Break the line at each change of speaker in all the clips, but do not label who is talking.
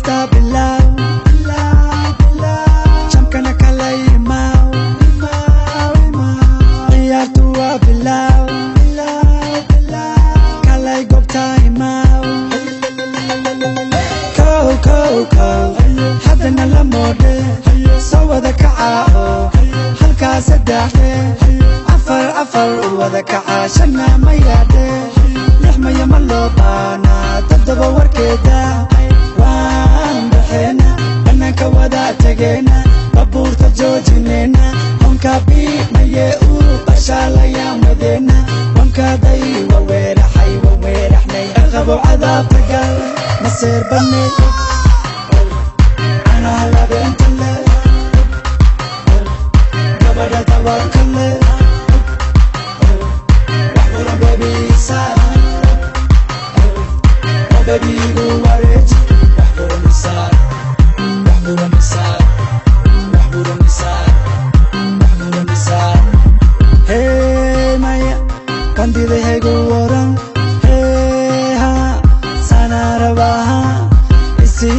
Heesta bilow, jamkana kala imaw. Ciyaartu waa bilow, kalay goobta imaw. Kow, kow, kow, haddana la moodhe. Soo wada kaca oo halkaa saddexde, afar, afar u wada kaca, shanna ma yaadhe, lix maya ma loo baanaa, toddoba warkeeda. Waan baxeena, bannaanka wada tegeena, baabuurta joojineyna, honka biinaye u bashaalayaan wadeena. Wankaaday waa weeraxay, waa weeraxnay, qabo cadaabta gal, maseer banay. Anaa labeenta leh, gabadha dabarka leh, wax buran baby saar, oh baby igu wareeji.
Wax buran isaar, wax buran isaar, wax buran isaar, wax buran isaar.
Hey maya, bandidahaygu waran. Hey ha, sana rabaha isi,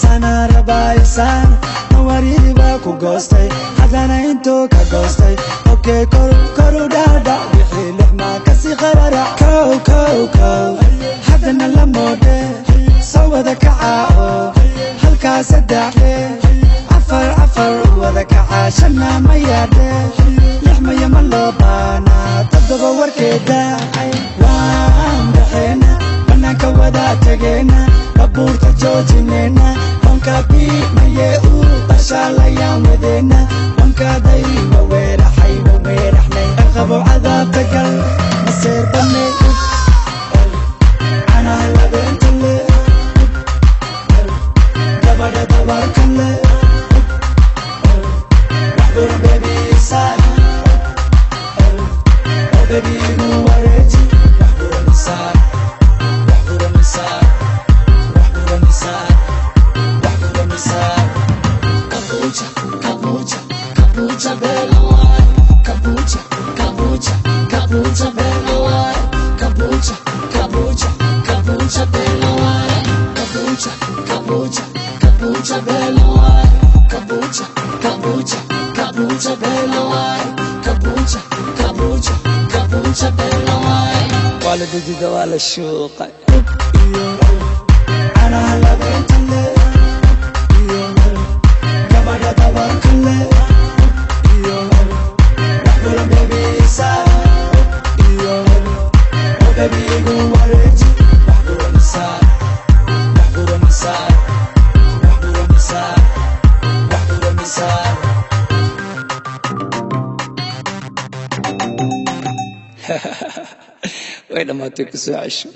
sana rabaa isaan. Nawariiba ku goostay, haddana intuu ka goostay. Okay, kor kor u dhaadhac, wixii lixmaa kasii qararac. Kow, kow, kow, haddana la moodhe. Soo wada kaca oo halkaa saddexde, afar, afar u wada kaca, shanna ma yaadhe, lix maya ma loo baanaa, toddoba warkeeda. Waan baxeena, bannaanka wada tegeena, baabuurta joojineyna, honka biinaye u bashaalayaan wadeena. Wankaaday waa weeraxay, waa weeraxnay, qabo cadaabta gal, maseer banay. Anaa labeenta leh, gabadha dabarka leh, wax buran baby saar, oh baby igu wareeji.
Wax buran isaar, wax buran isaar, wax buran isaar, wax buran isaar. Kabucha, kabucha, kabucha bela waay. Kabucha, kabucha, kabucha bela waay. Kabucha, kabucha, kabucha bela waay. Kabucha, kabucha, kabucha bela waay. Kabucha, kabucha, kabucha bela waay. Kabucha, kabucha, kabucha bela waay.
Waa la dudida, waa la shuuqay. Iyo anaa labeenta leh, iyo gabadha dabarka leh, iyo wax buran baby saar, iyo oh baby igu wareeji.
Wax buran isaar, wax buran isaar, wax buran isaar, wax buran isaar.
Way dhammaatay, ku soo cesho.